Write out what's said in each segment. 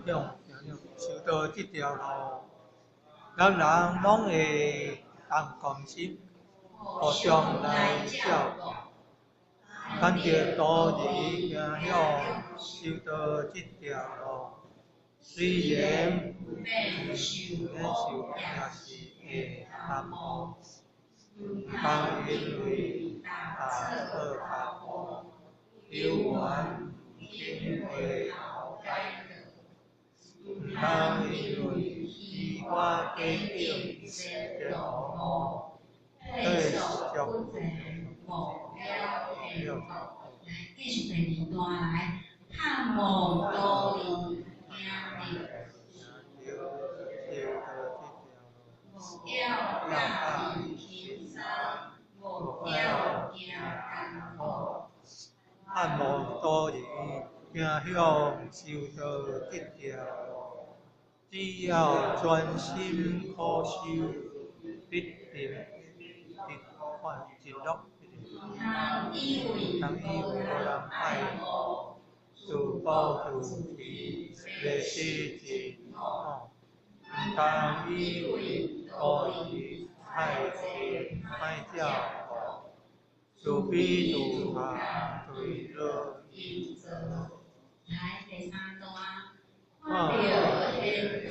向修道這條路，人人攏會當甘心，互相來照顧。牽著徒兒行向修道這條路，雖然免受免受苦，也是會耽誤，毋通因為踏錯跤步，猶原毋肯回頭改過。毋通因為虛華假境前途退縮不前，無了天道。來，繼續第二段來，盼望徒兒行著，無要佮意輕鬆，無要驚艱苦。盼望徒兒行向修道這條路，只要專心苦修，必定得快樂。毋通以為通以為無人愛護，自暴自棄，袂使盡吼。毋通以為徒兒太濟歹照顧，自卑自他墜落陰曹。來，第三段，看著賢徒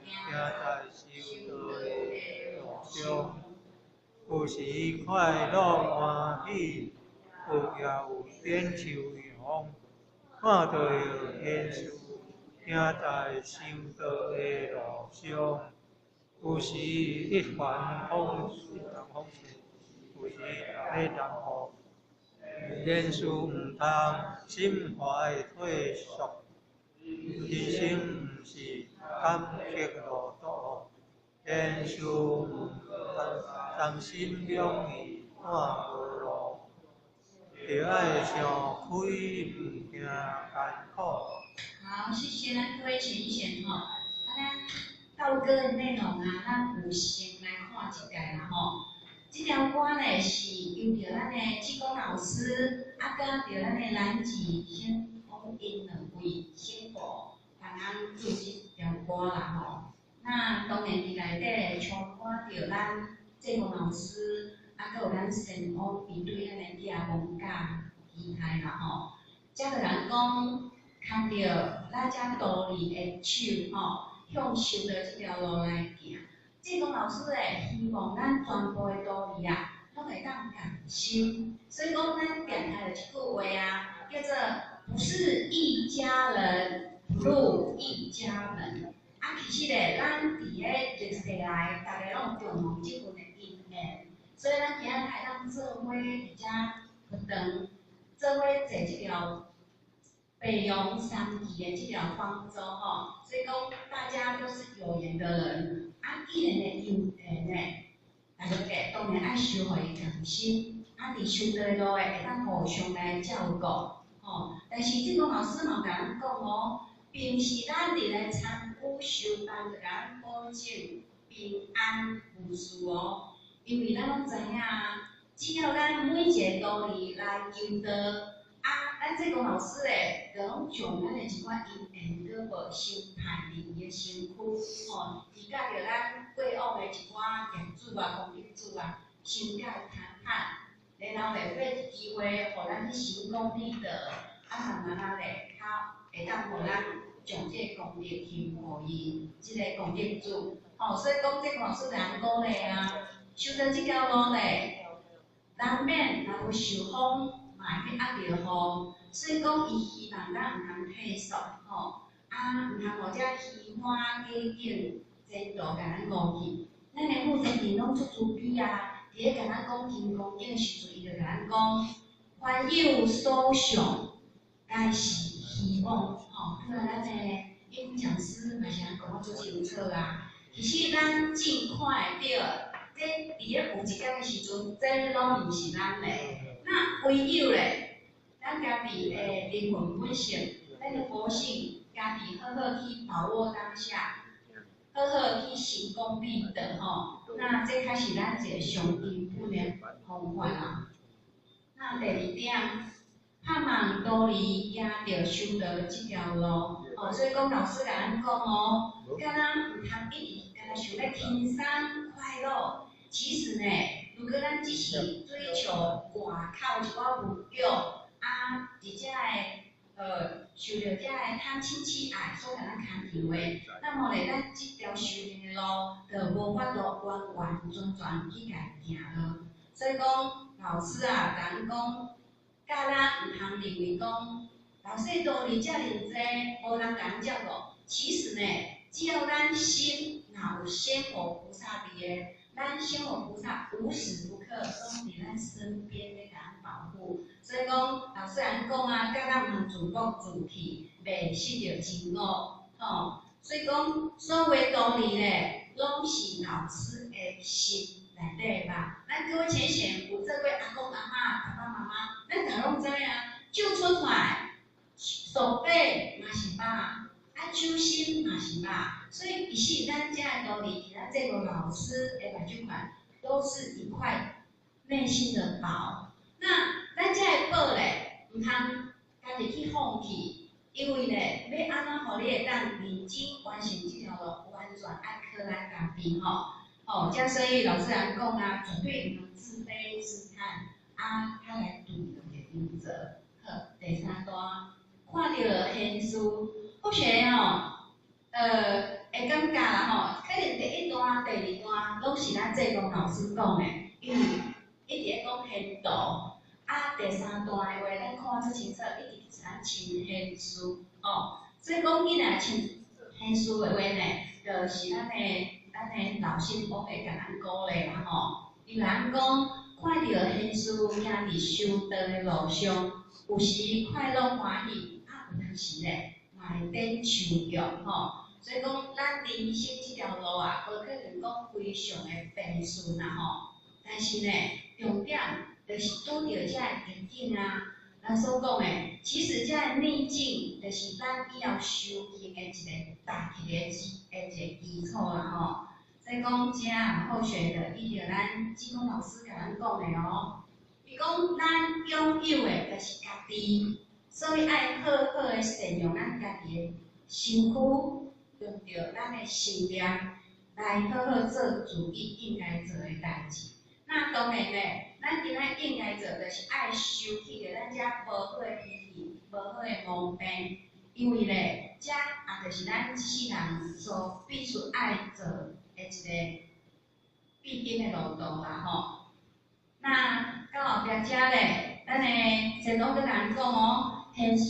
行在修道的路上，有時快樂歡喜，有也有點愁容。看著賢士行在修道的路上，有時一帆風順，有時咧難過。賢士毋通心懷退縮，人生毋是坎坷路途，賢士毋通三心兩意看無路，著愛想開，毋驚艱苦。好，謝謝咱各位淺顯吼。啊，咱道歌的內容啊，咱有先來看一擺啦吼。這條歌呢是由著咱的志工老師，啊，佮著咱的蘭吉先講𪜶兩位先婆幫咱做這條歌啦吼。那當然佇內底充滿著咱志工老師，啊，閣有咱先鋒伊對咱的囝公教期待啦吼。才予人講牽著咱遮徒兒的手吼，向修道這條路來行。志工老師會希望咱全部的徒兒啊，攏會當共心。所以講，咱定定有一句話啊，叫做“不是一家人，不入一家門”。啊，其實咧，咱佇咧歷世來，逐家攏有共同這份的因緣，所以咱今仔日會當做伙佇遮佛堂，做伙坐這條白楊三期的這條方舟吼。所以講，大家都是有緣的人。啊，既然會有緣的，大家當然愛相予伊共心，啊，佇修道的路的會當互相來照顧，吼。但是志工老師嘛有共咱講哦，並毋是咱佇咧參與修班就共咱保證平安無事哦，因為咱攏知影，只要咱每一個徒兒來求道，啊，咱志工老師咧，就攏將咱的一寡因緣果報先派佇伊的身軀，吼，伊佮著咱過往的一寡業主啊、功德主啊，先共伊談判，然後咧，俾機會，予咱去成功立道，啊，慢慢仔咧，較會當予咱將這個功德去予伊，這個功德主，吼，所以講這個老師共咱鼓勵啊，修道這條路咧，難免若有受風，嘛會去壓著雨，所以講伊希望咱毋通退縮，吼，啊，毋通予這虛華假境前途共咱誤去。咱的負責人攏足慈悲啊，佇咧共咱講金剛經的時陣，伊就共咱講：凡有所想，皆是希望。吼，對啊，咱的英講師嘛是按講得足清楚啊。其實咱盡看會著，這佇咧有一工的時陣，這攏毋是咱的。那唯有咧，咱家己的靈魂本性，咱的佛性，家己好好去把握當下，好好去成功立道吼。那這才是咱一個上基本的方法啦。那第二點，盼望道理行著修道這條路。哦，所以講老師共咱講哦，敢若毋通一直敢若想欲輕鬆快樂，其實呢，如果咱只是追求外口一寡物欲，啊，佇遮个受著遮個貪嗔癡愛所共咱牽強的，那麼咧，咱這條修行的路，就無法度完完全全去共行落。所以講，老師啊，共咱講，教咱毋通認為講，老師道理遮爾濟，無人共咱照顧。其實呢，只要咱心若有仙佛菩薩佇的，咱仙佛菩薩無時無刻攏佇咱身邊咧共咱保護。所以講，老師按呢講啊，教咱毋通自暴自棄，袂失著真我，吼。所以講，所有道理咧，攏是老師的心內底吧。咱各位淺顯有做過阿公阿嬤、爸爸媽媽，咱大攏知啊，手出來，手臂嘛是肉，啊手心嘛是肉，所以其實咱遮的道理，佇咱這個老師的目睭看，都是一塊內心的寶。那咱遮的寶咧，毋通家己去放棄，因為咧，欲按怎予你會當認真完成這條路，完全愛靠咱家己吼。吼，遮所以老師人講啊，絕對毋通自卑自嘆，啊，較來對一個原則。好，第三段看著現事，或許吼，會感覺啦吼，可能第一段、第二段攏是咱濟公老師講的，因為一直咧講賢道。啊，第三段的話，咱看足清楚，一直是咱親賢師哦。所以講囡仔親賢師的話呢，就是咱的老師母會共咱鼓勵啦吼。伊共咱講，看著賢師行佇修道的路上，有時快樂歡喜，啊，有當時咧嘛會展樹腳吼。所以講，咱人生這條路啊，無可能講非常的平順啦吼。但是呢，重點就是拄著遮個逆境啊，咱所講的，其實遮個逆境，就是咱以後修行的一個大一個的一個基礎啦吼。所以講，遮好學的，依著咱濟公老師共咱講的哦，伊講咱擁有的就是家己，所以愛好好的善用咱家己的身軀，用著咱的心念來好好做自己應該做的代誌。那當然咧，咱今仔應該做就是愛收起著咱遮無好的脾氣、無好的毛病，因為咧，遮也就是咱這世人所必須愛做的一個必經的路途啦吼。那到後壁遮咧，咱的前老閣共咱講哦，賢師。